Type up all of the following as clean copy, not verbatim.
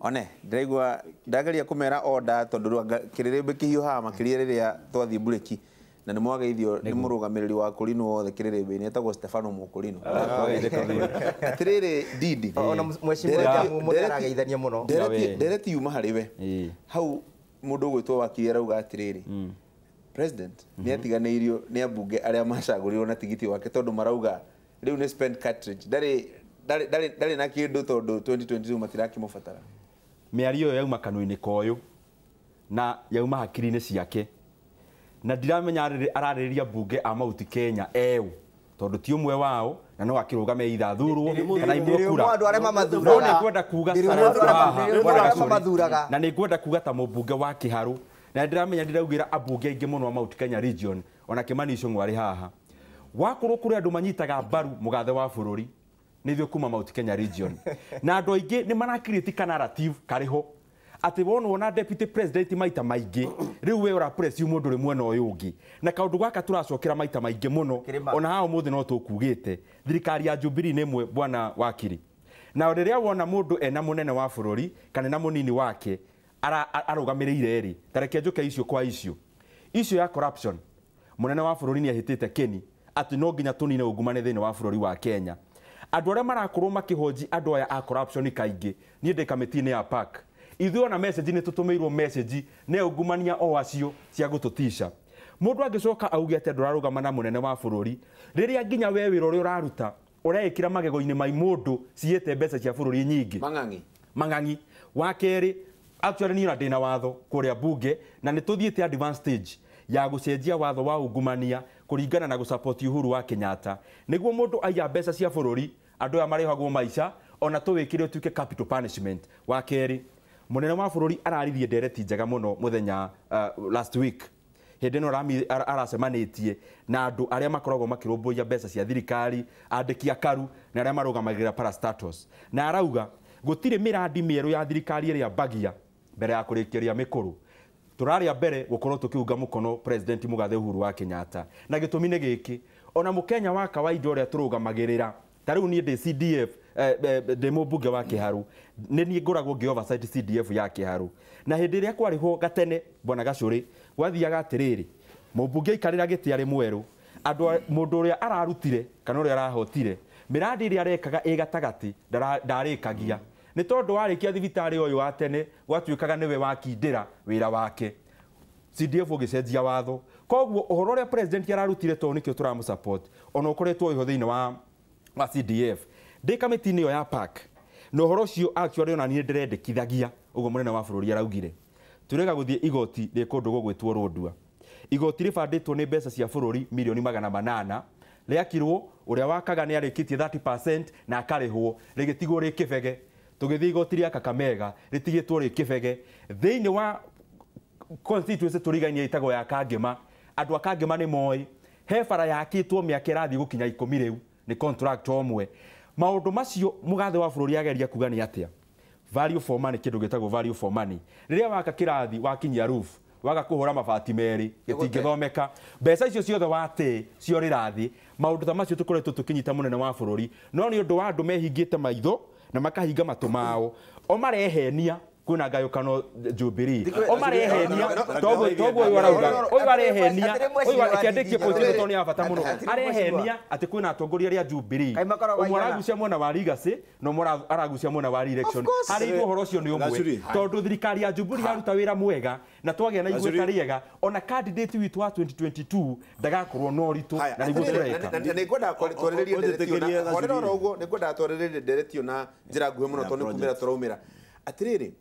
One ndĩraigua ndageria kũmera order tondũ kĩrĩrĩmbĩ kĩhiũhaga makĩria rĩrĩa twathiĩ mburĩki na nĩ mwageithio nĩ mũrũgamĩrĩri wa Kũrinũ wothe kĩrĩrĩmbĩ-inĩ etagwo Stefano Mũkũrinũ. Atĩrĩrĩ Didi, ona mheshimiwa mũndũ arageithania mũno. Ndereti yuma harĩ we hau mũndũ ũgwĩtwo wakiri arauga atĩrĩrĩ, president nĩ atiganĩirio nĩ ambunge arĩa macagũrirwo na tigiti wake tondũ marauga rĩu nĩ spent cartridge, ndarĩ na kĩndũ tondũ 2022 matirakĩmũbatara. Mĩario ĩyo yauma kanua-inĩ koyũ na yauma hakiri-inĩ ciake, na ndiramenya ararĩrĩria mbunge a Mount Kenya eũ tondũ ti ũmwe wao na no akĩrũgame either athurwo kana imwe kura. Andũ arĩa mamathuraga. Nĩ ngwenda kuga na nĩ ngwenda kuga ta mũmbunge wa Kĩharũ, na ndiramenya ndiraugĩra ambunge aingĩ mũno a Mount Kenya region ona Kĩmani Ichung'wa arĩ haha. Wakorwo kũrĩ andũ manyitaga mbaru mũgathe wa bũrũri nĩ ithuĩ kuma Mount Kenya region, na andũ aingĩ nĩ marakirĩtika narrative karĩ ho atĩ wonwo na deputy president maita maingĩ rĩu we ũra presume mũndũ ũrĩ mwena ũyũ ũngĩ, na kaũndũ gaka tũracokera maita maingĩ mũno ona haha ũmũthĩ no tũkugĩte thirikari ya Jubilee nĩ ĩmwe bwana wakiri. Na rĩrĩa wona mũndũ ena mũnene wa bũrũri kana na mũnini wake arũgamĩrĩire rĩ, ta reke njũke icio kwa icio icio ya corruption, mũnene wa bũrũri nĩ ahĩtĩte Keni atĩ no nginya tũnine ungumania thĩinĩ wa bũrũri wa Kenya. Andũ arĩa marakorwo makĩhonji andũ aya a corruption kaingĩ, niĩ ndĩ kamĩtĩ-inĩ ya PAC, ithuĩ ona message nĩ tũtũmĩirwo message nĩ ungumania o acio cia gũtũtisha. Mũndũ angĩcoka auge atĩ ndũrarũgama na mũnene wa bũrũri rĩrĩa nginya we wĩra ũrĩa ũraruta ũreĩkĩra magego-inĩ mai mũndũ ciĩte mbeca cia bũrũri nyingĩ. Mang'ang'i wa kerĩ, actually niĩ ona ndĩna watho kũrĩa bunge na nĩ tũthiĩte advanced stage ya gũcenjia watho wa ungumania kũringana na gũsupport Uhuru wa Kenyatta nĩguo mũndũ aiya mbeca cia bũrũri andũ aya marĩhagwo maica ona tũwĩkĩre ũtuĩke capital punishment. Wa kerĩ, mũnene wa bũrũri araririe ndereti njega mũno mũthenya last week hĩndĩ ĩno aracemanĩtie na andũ arĩa makoragwo makĩrũmbũiya mbeca cia thirikari, andĩki a karu na arĩa marũgamagĩrĩra parastatos, na arauga gũtirĩ mĩrandi mĩerũ ya thirikari ĩrĩa mbagia mbere ya kũrĩkĩria mĩkũrũ. Tũrarĩa mbere gũkorwo tũkĩunga mũkono President Mũgathe Uhuru wa Kenyatta, na gĩtũmi nĩ gĩkĩ, ona mũkenya wa kawaida ũrĩa tũrũgamagĩrĩra ta rĩu niĩ ndĩ CDF, ndĩ mũmbunge wa Kĩharũ, nĩ niĩ ngoragwo ngĩ oversight CDF ya Kĩharũ, na hĩndĩ ĩrĩa kwarĩhwo gatene bwana Gacũrĩ gwathiaga atĩrĩrĩ, mũmbunge aikarĩra gĩtĩ arĩ mwerũ, andũ mũndũ ũrĩa ararutire kana ũrĩa arahotire mĩrandi ĩrĩa arekaga ĩ gatagatĩ ndarĩkagia nĩ tondũ warĩkia thibitarĩ ũyũ wa tene gwatuĩkaga nĩwe wakindĩra wĩra wake. CDF ũgĩcenjia watho, koguo ũhoro ũrĩa president ararutire tondũ nĩkĩo tũramũsupport ona ũkoretwo wĩho thĩinĩ wa CDF ndĩ kamĩtĩ-inĩ ĩyo ya PAC, na ũhoro ũcio actually ona niĩ ndĩrendekithagia ũguo mũnene wa bũrũri araugire tũrega gũthiĩ igoti rĩ kũndũ gũgwĩtwo Rũndua, igoti rĩbandĩtwo nĩ mbeca cia bũrũri mirioni 800 rĩakirwo ũrĩa wakaga nĩ arĩkĩtie 30% na akarĩhwo rĩgĩtigwo rĩ kĩbege. Tũgĩthiĩ igoti rĩa Kakamega rĩtigĩtwo rĩ kĩbege thĩinĩ wa constituency tũrigainie ĩtagwo ya Kangema. Andũ a Kangema nĩ moĩ he bara yakĩtwo mĩaka ĩrathiĩ gũkinya 10 rĩu nĩ contract ũmwe. Maũndũ macio mũgathe wa bũrũri ageria kuga nĩ atĩa? Value for money, kĩndũ gĩtagwo value for money. Rĩrĩa waka kĩrathi wakinyia roof waga kũhũra mabati merĩ gĩtingĩthomeka, mbeca icio ciothe watĩ ciorĩra thĩ. Maũndũ ta macio tũkoretwo tũkĩnyita mũnene wa bũrũri, no nĩ ũndũ wa andũ mehingĩte maitho na makahinga matũ mao o marehenia kwĩna ngayũkano Jubilee o marehenia toguo ũyũ arauga ũyũ arehenia ũyũ kĩandĩkie point ĩno tondũ nĩ ya bata mũno, arehenia atĩ kwĩna atongoria arĩa Jubilee ũmwe aragucia mwena wa legacy na ũmwe aragucia mwena wa re-election. Harĩ ithuĩ ũhoro ũcio nĩ ũmwe tondũ thirikari ya Jubilee yaruta wĩra mwega na twagĩa na igweta rĩega, ona candidate witũ wa 2022 ndagakorwo na ũritũ na nĩguo tũreka. Na nĩngwenda twarĩrĩrie ndereti ĩyo na horera oro ũguo, nĩngwenda twarĩrĩrie ndereti ĩyo na njĩra nguhĩ mũno tondũ nĩ kumĩra tũraumĩra. Atĩrĩrĩ,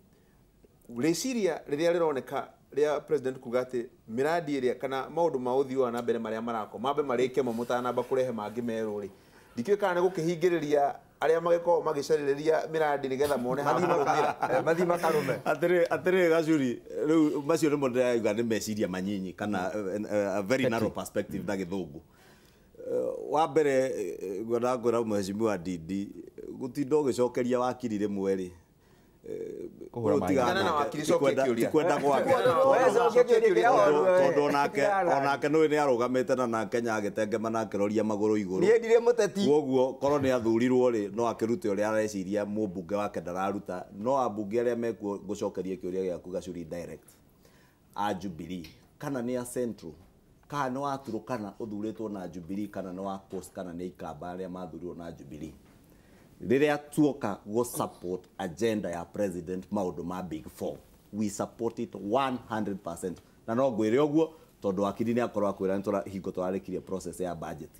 rĩciria rĩrĩa rĩroneka rĩa president kuga atĩ mĩrandi ĩrĩa kana maũndũ ma ũthii wa na mbere marĩa marako mambe marĩke mo mũtanamba kũrehe mangĩ merũ rĩ, ndikĩũĩ kana nĩ gũkĩhingĩrĩria arĩa magĩkoragwo magĩcarĩrĩria mĩrandi nĩgetha mone handũ marũmĩra mathiĩ makarũme. Atĩrĩ Gacuri, rĩu macio nĩmo ndĩrauga nĩ meciria manyinyi kana a very narrow perspective na gĩthũngũ. Wa mbere ngwenda kwĩra mheshimiwa Ndindi gũtinda ũgĩcokeria wakiri rĩmwe rĩ, Tikwenda gwake tondũ onake nĩ nĩ arũgamĩte na Kenya agĩtengema na akĩroria magũrũ igũrũ. Niĩ ndirĩ mũteti. Kwoguo korwo nĩ athurirwo rĩ no akĩrute ũrĩa areciria mũmbunge wake ndararuta. No ambunge arĩa mekuo ngũcokeria kĩũria gĩaku Gacuri direct a Jubilee kana nĩ a Central kana nĩ wa Turukana ũthurĩtwo na Jubilee kana nĩ wa Coast kana nĩ Ikamba arĩa mathurirwo na Jubilee, rĩrĩa tuoka go support agenda ya president maũndũ ma Big Four, we support it 100%. Na no ngwĩre ũguo tondũ wakiri nĩ akorwo akwĩra nĩ hingo tũrarĩkirie process ya budget.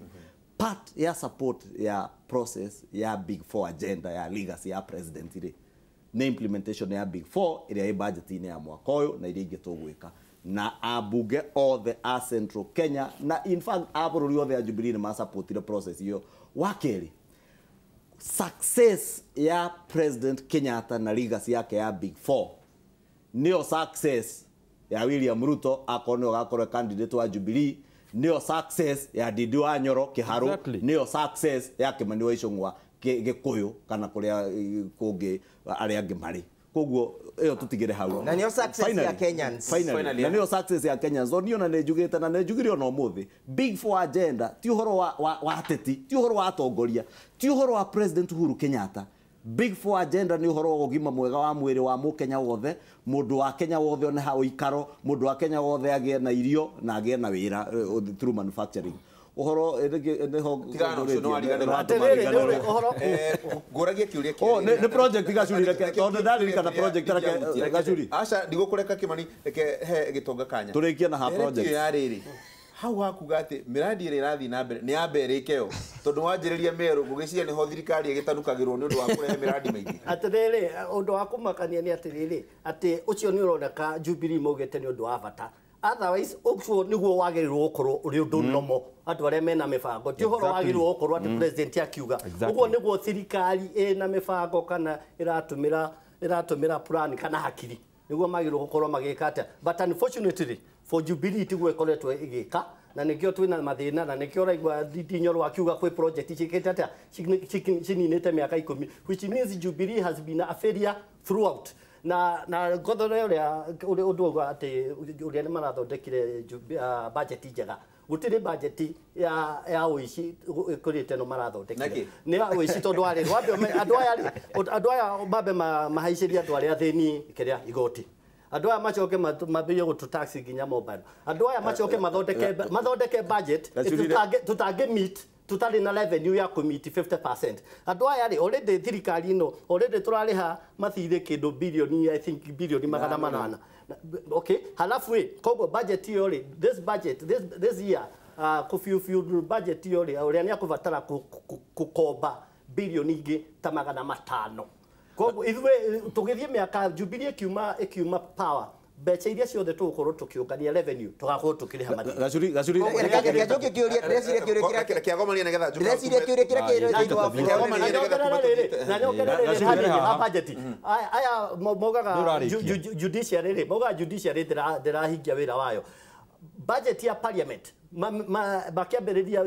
Part ya support ya process ya Big Four agenda ya legacy ya president rĩ nĩ implementation ya Big Four ĩrĩa ĩ budget-inĩ ya mwaka ũyũ na iria ingĩ tũgwĩka. Na ambunge othe a Central Kenya na in fact a bũrũri othe a Jubilee nĩ masupportire process ĩyo. Wa kerĩ, success ya President Kenyatta na legacy yake ya Big Four nĩyo success ya William Ruto akorwo nĩwe ũgakorwo candidate wa Jubilee, nĩyo success ya Ndindi wa Nyoro Kĩharũ, exactly. Nĩyo success ya Kimani wa Ichung'wa Gĩkũyũ kana kũrĩa kũngĩ arĩa angĩ marĩ. Koguo ĩyo tũtigĩre hau. Na nĩyo success ya Kenyans. Finally. Na nĩyo success ya Kenyans. Niĩ ona nĩ njugĩte na nĩ njugire ona ũmũthĩ Big Four agenda ti ũhoro wa ateti, ti ũhoro wa atongoria, ti ũhoro wa President Uhuru Kenyatta. Big Four agenda nĩ ũhoro wa ũgima mwega wa mwĩrĩ wa mũkenya wothe, mũndũ wa Kenya wothe one ha ũikaro, mũndũ wa Kenya wothe agĩe na irio na agĩe na wĩra through manufacturing. Ũhoro nĩho ngũragia kĩũria kĩa nĩ project Gacuri reke tondũ ndaririkana project reke Gacuri. Aca ndigũkũreka Kimani, reke he gĩtonga kanya tũrĩkie na ha project ya rĩrĩ hau hakuga atĩ mĩradi ĩrĩa ĩrathiĩ na mbere nĩ yambe ĩrĩke yo tondũ wanjĩrĩria mĩerũ ngũgĩciria nĩho thirikari ĩgĩtanukagĩrwo nĩ ũndũ wa kũrehe mĩradi mĩingĩ. Atĩrĩrĩ, ũndũ wa kũmakania nĩ atĩrĩrĩ atĩ ũcio nĩ ũroneka Jubilee maugĩte nĩ ũndũ wa bata. Otherwise ũcio nĩguo wagĩrĩirwo gũkorwo ũrĩ ũndũ normal andũ arĩa mena mĩbango ti ũhoro wagĩrĩirwo gũkorwo atĩ president akiuga ũguo nĩguo thirikari ĩna mĩbango kana ĩratũmĩra plan kana hakiri nĩguo magĩrĩirwo gũkorwo magĩka atĩa. But unfortunately for Jubilee tiguo ĩkoretwo ĩgĩka na nĩkĩo twĩna mathĩna na nĩkĩo ũraigua Ndindi Nyoro akiuga kwĩ project ciĩkĩte atĩa cininĩte mĩaka 10, which means Jubilee has been a failure throughout. Na ngothore ũrĩa ũndũ ũguo atĩ ũrĩa nĩ marathondekire budget njega, gũtirĩ budget ya ũici ĩkũrĩte no marathondekire nĩ ya ũici tondũ warĩ andũ aya mambe mahaicĩrie andũ arĩa athĩni kĩrĩa igoti, andũ aya macoke mambĩrĩrie gũtũ tax nginya mobile, andũ aya macoke mathondeke budget tũtangĩ meet tũtarĩ na revenue ya kũmiti 50%. Andũ aya rĩ already thirikari ĩno already tũrarĩha mathirĩ kĩndũ bilioni, I think bilioni 800. Okay, halafu ĩ koguo budget ĩyo rĩ this budget this year kũfiu budget ĩyo rĩ ũrĩa nĩ akũbatara kũkomba bilioni ingĩ ta 500. Koguo ithuĩ tũgĩthiĩ mĩaka Jubilee ĩkiuma power mbeca iria ciothe tũgũkorwo tũkĩũngania revenue tũgakorwo tũkĩrĩha mathirĩ. Gacuri reke njoke kĩũria ndĩreciria kĩũria kĩrĩa kĩagomania nĩgetha ndĩreciria kĩũria kĩrĩa kĩrĩ thĩinĩ wa bũrũri na nyongerere ha budget aya maugaga judiciary rĩ maugaga judiciary ndĩrahingia wĩra wayo. Budget ya parliament makiambĩrĩria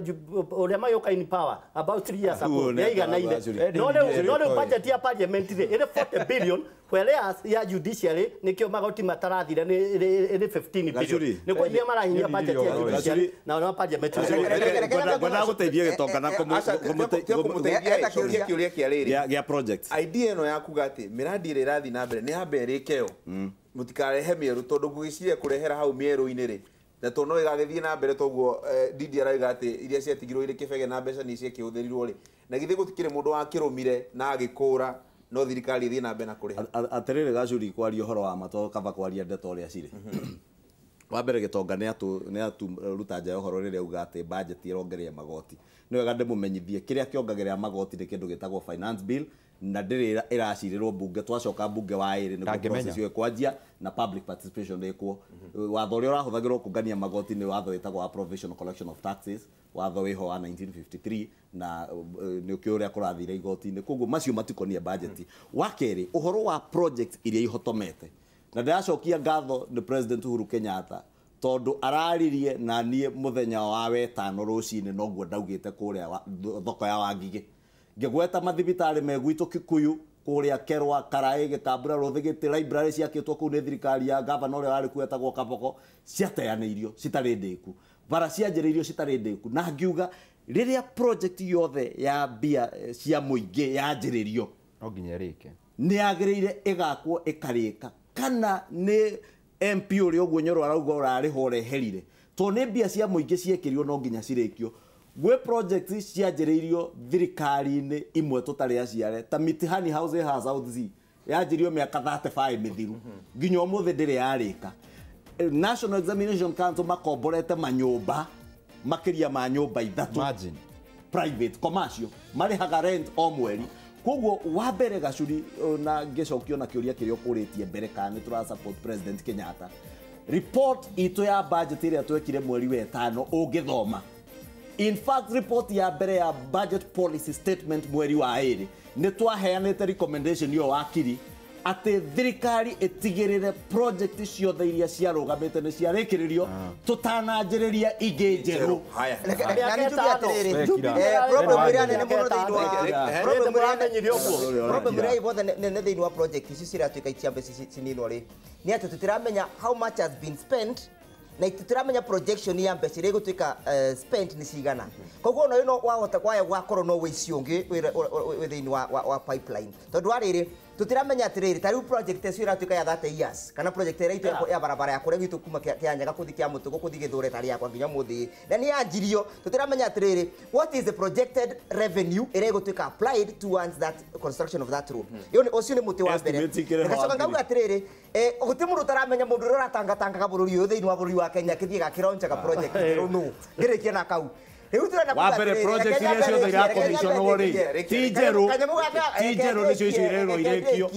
ũrĩa magĩũka in power about 3 years ago yaiganaine no rĩu budget ya parliament rĩ ĩrĩ 40 billion whereas ya judiciary nĩkĩo magoti matarathire nĩ ĩrĩ 15 billion nĩkuo iria marahinyia budget ya judiciary na na parliament. Ngwenda gũteithia gĩtonga na kũmũteithia kĩũria kĩa rĩrĩ gĩa project idea ĩno ya kuga atĩ mĩradi ĩrĩa ĩrathiĩ na mbere nĩ yambe ĩrĩke yo mũtikarehe mĩerũ tondũ ngũgĩciria kũrehera hau mĩerũ-inĩ rĩ na tondũ no ĩgagĩthiĩ na mbere toguo Ndindi arauga atĩ iria ciatigirwo irĩ kĩbege na mbeca nĩ ciakĩhũthĩrirwo rĩ na githĩ gũtikĩrĩ mũndũ wakĩrũmire na agĩkũra no thirikari ĩthiĩ na mbere na kũrĩha. Atĩrĩrĩ Gacuri kwaria ũhoro wa ma to kaba kwaria ndeto ũrĩa cirĩ. Wa mbere gĩtonga nĩ aturuta nja ya ũhoro rĩrĩa auga atĩ budget ĩrongereire magoti. Nĩ wega ndĩmũmenyithie kĩrĩa kĩongagĩrĩra magoti nĩ kĩndũ gĩtagwo finance bill na ndĩrĩ ĩracirĩrwo bunge twacoka bunge wa ĩrĩ nĩguo process ĩyo ĩkwanjia na public participation ĩkwo. Watho ũrĩa ũrahũthagĩrwo kũngania magoti nĩ watho wĩtagwo wa provisional collection of taxes, watho wĩho wa 1953 na nĩ ũkĩũĩ ũrĩa kũrathire igoti-inĩ. Koguo macio matikonie budget. Wa kerĩ, ũhoro wa project iria ihotomete na ndĩracokia ngatho nĩ President Uhuru Kenyatta tondũ araririe na niĩ mũthenya wa wetano rũcinĩ noguo ndaugĩte kũrĩa thoko ya Wangigĩ ngĩgweta mathibitarĩ me gwitũ Kikuyu Kũrĩa Kerwa Karaĩ Gĩkambura Rũthigĩtĩ library ciakĩtwo kũu nĩ thirikari ya gavana ũrĩa warĩ kuo etagwo Kaboko ciateanĩirio citarĩ ndĩku, bara cianjĩrĩirio citarĩ ndĩku. Na ngiuga rĩrĩa project yothe ya mbia cia mũingĩ yanjĩrĩrio no nginya ĩrĩke, nĩ yagĩrĩire ĩgakwo ĩkarĩka, kana nĩ MP ũrĩa ũguo Nyoro arauga ũrarĩhwo ũreherire, tondũ nĩ mbia cia mũingĩ ciekĩrirwo no nginya cirĩkio. Gwĩ project cianjĩrĩirio thirikari-inĩ imwe tũtarĩ aciare ta Mitihani House ha South C yanjĩrĩirio mĩaka 35 mĩthiru nginya ũmũthĩ ndĩrĩ yarĩka. National Examination Council makomborete manyũmba makĩria ma nyũmba 3 private commercial marĩhaga rent o mweri. Koguo wa mbere Gacuri, na ngĩcokio na kĩũria kĩrĩa ũkũrĩtie mbere kana nĩ tũra support President Kenyatta, report itũ ya budget ĩrĩa twekire mweri wa 5 ũngĩthoma, in fact report ya mbere ya budget policy statement mweri wa 2 nĩ twaheanĩte recommendation ĩyo wakiri atĩ thirikari ĩtigĩrĩre project ciothe iria ciarũgamĩte nĩ ciarĩkĩrĩrio tũtananjĩrĩria ingĩ njerũ. Na nĩ njuge atĩrĩrĩ, problem ĩrĩa nene mũno thĩinĩ wa problem ĩrĩa ĩbothe nene thĩinĩ wa project ici ciratuĩka iciambe cininwo rĩ, nĩ atĩ tũtiramenya how much has been spent na tũtiramenya projection ya mbeca iria igũtuĩka spent nĩ cigana. Koguo ona ĩno wahota kwaya gwakorwo no wĩici ũngĩ wĩ thĩinĩ wa pipeline, tondũ wa rĩrĩ tũtiramenya atĩrĩrĩ, ta rĩu project ĩcio ĩratuĩka ya 30 years kana project ĩrĩa itũ ya barabara ya kũrĩa gwitũ kuma Kĩanyaga kũthi kĩa Mũtũgũ kũthi Gĩthũre tarĩ yakwa nginya mũthĩ na nĩ yanjirio, tũtiramenya atĩrĩrĩ what is the projected revenue ĩrĩa ĩgũtuĩka applied towards that construction of that road. Ũcio nĩ mũtĩ wa mbere. Ngacoka ngauga atĩrĩrĩ, gũtirĩ mũndũ ũtaramenya mũndũ ũrĩa ũratangatangaga bũrũri ũyũ thĩinĩ wa bũrũri wa Kenya kĩthiĩ gakĩronjaga project njerũ nũ ngĩrĩkia na kau. Wa mbere project iria ciothe irakomiconwo rĩ ti njerũ, ti njerũ nĩcio icio irerwo irĩkio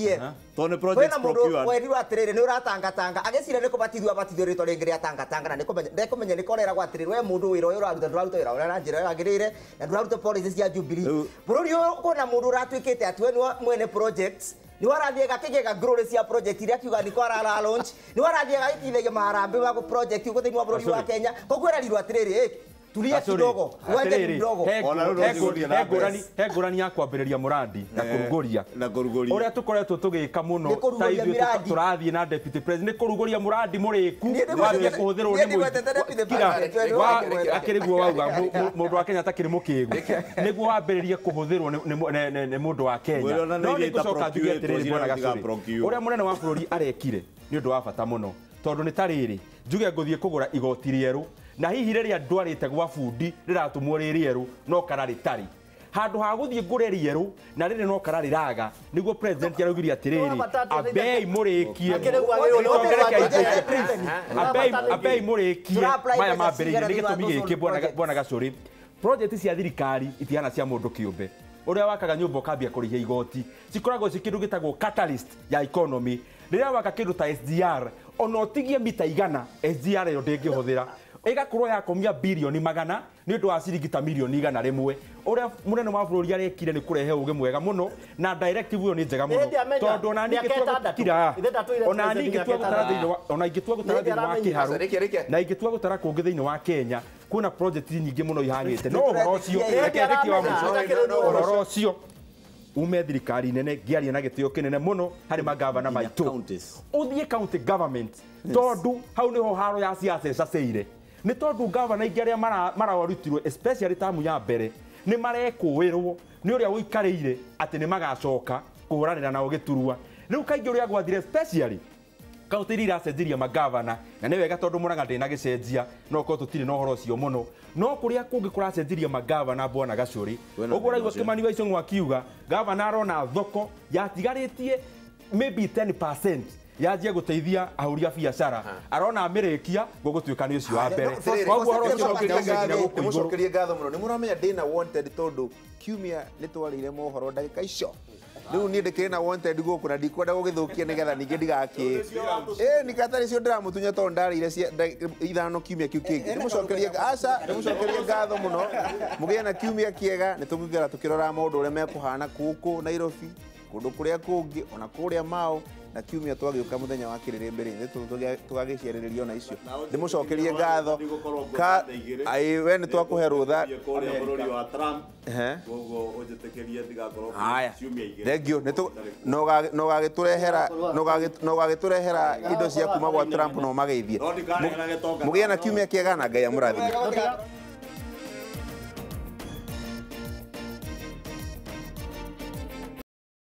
tondũ nĩ project procured. Werirwo atĩrĩrĩ nĩ ũratangatanga agĩciria nĩ kũbatithio abatithio rĩtwa rĩngĩ rĩa tangatanga na nĩkũmenya nĩkoreragwo atĩrĩrĩ we mũndũ wĩra ũyũ ũraruta ndũraruta wĩra ũrĩa na njĩra ĩrĩa yagĩrĩire na ndũraruta policy cia Jubilee. Bũrũri ũyũ kwĩna mũndũ ũratuĩkĩte atĩ we nĩwe mwene projects, nĩ warathiĩ gakĩgega glory cia project iria akiuga nĩko arara launch, nĩ warathiĩ gagĩtithagia maharambĩ ma project gũkũ thĩinĩ wa bũrũri wa Kenya. Koguo ererirwo atĩrĩrĩ, tulia kidogo, uende kidogo. He ngũrani ya kwambĩrĩria mũrandi na kũrugũria. Ũrĩa tũkoretwo tũgĩka mũno ta ithuĩ tũrathiĩ na deputy president nĩ kũrugũria mũrandi mũrĩku wambie kũhũthĩrwo nĩ mũingĩ. Akĩrĩ guo wauga mũndũ wa Kenya atakĩrĩ mũkĩgu nĩguo wambĩrĩrie kũhũthĩrwo nĩ mũndũ wa Kenya. No nĩ ngũcoka njuge atĩrĩrĩ bwana Gacuri, ũrĩa mũnene wa bũrũri arekire nĩ ũndũ wa bata mũno, tondũ nĩ ta rĩrĩ njuge ngũthiĩ kũgũra igoti rĩerũ na hihi rĩrĩa ndwarĩte gwa bundi rĩratũmwo rĩ rĩerũ no kana rĩtarĩ, handũ ha gũthiĩ ngũre rĩerũ na rĩrĩ no kana rĩraga, nĩguo president araugire atĩrĩrĩ ambei mũrĩkie, ambei mũrĩkie maya mambĩrĩirie. Nĩ gĩtũmi gĩkĩ bwana Gacuri, project cia thirikari itihana cia mũndũ kĩũmbe ũrĩa wakaga nyũmba ũkambia kũrĩhia igoti, cikoragwo ci kĩndũ gĩtagwo catalyst ya economy. Rĩrĩa waka kĩndũ ta SGR ona ũtigie mita 100 SGR ĩyo ndĩngĩhũthĩra, ĩgakorwo yakomia birioni 100 nĩ ũndũ wa ciringi ta milioni 101. Ũrĩa mũnene wa bũrũri arekire nĩ kũrehe ũgĩ mwega mũno na directive ĩyo nĩ njega mũno, tondũ ona niĩ ingĩtua gũtara thĩinĩ wa Kĩharũ na ingĩtua gũtara kũngĩ thĩinĩ wa Kenya kwĩna project nyingĩ mũno ihang'ĩte. No ũhoro ũcio reke ndĩkie wa mũico, ũhoro ũcio ume thirikari nene ngĩaria na gĩtĩo kĩnene mũno harĩ magavana maitũ, ũthiĩ county government, tondũ hau nĩho haro ya siasa ĩcaceire. Nĩ tondũ gavana aingĩ arĩa mararutirwo especially tamu ya mbere nĩ marekũĩrwo nĩ ũrĩa ũikarĩire atĩ nĩ magacoka kũhũranĩra nao gĩturwa. Rĩu kaingĩ ũrĩa gwathire especially kaunti iria iracenjiria magavana, na nĩ wega tondũ Murang'a ndĩna gĩcenjia no korwo tũtirĩ na ũhoro ũcio mũno, no kũrĩa kũngĩ kũracenjiria magavana bwana Gacuri, ũguo ũraigua Kimani wa Ichung'wa akiuga gavana arona thoko yatigarĩtie maybe 10% yanjie gũteithia ahũri a biacara, arona amĩrĩkia gũgũtuĩka nĩ ũcio wa mbere. Koguo ũhoro ũcio no nginya ume nginya gũkũ igũrũ. Nĩmũcokerie ngatho mũno, nĩ mũramenya ndĩna wanted tondũ kiumia nĩ twarĩire mohoro ndagĩka icio. Rĩu niĩ ndĩkĩrĩ na wanted gũkũ na ndikwenda gũgĩthũkia nĩgetha ningĩ ndigakĩ ĩ nĩ cio ndĩramũtunya tondũ ndarĩire 5 kiumia kĩu kĩngĩ. Nĩmũcokerie aca, nĩmũcokerie ngatho mũno, mũgĩe na kiumia kĩega, nĩ tũgũikara tũkĩroraga maũndũ ũrĩa mekũhana gũkũ Nairobi. Kũndũ kũrĩa kũngĩ ona kũrĩa Mau na kiumia twagĩũka mũthenya wa kĩrĩrĩmbĩ rĩ tũgagĩciarĩrĩria ona icio. Ndĩmũcokerie ngatho. Ai we nĩ twakũhe rũtha kũrĩa bũrũri wa Trump. Koguo ũnjĩtĩkĩrie ndigakorwo ciumia igĩrĩ. Thank you. No ũgagĩtũrehera indo cia kuma gwa Trump no mageithie. Mũgĩe na kiumia kĩega na Ngai amũrathime.